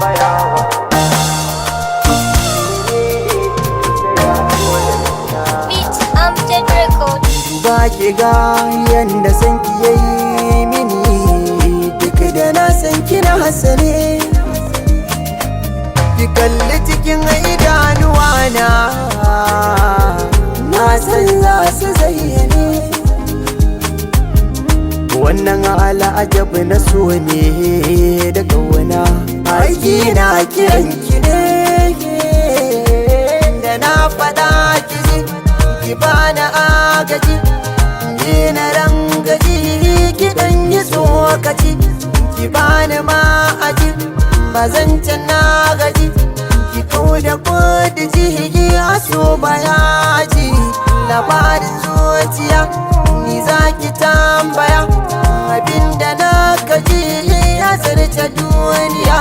Tambayawa. Beat Amjad Record. Ba ki ga yanda san ki yayi mini, duk da na san kina hasane. Ki kalli cikin idanuwa na, na san za su zayyane. Wannan al'ajabi na so ne da kauna, aiki na kiran ki ne. Da na faɗa ki ji, ki bani agaji, ni na rangaji, ki dan yi tsokaci, ki bani ma'aji, ba zan na gaji, ki kau da kudi ji a so bayaji. Labarin zuciya ni za ki tambaya, abinda na kaji ya zarce duniya.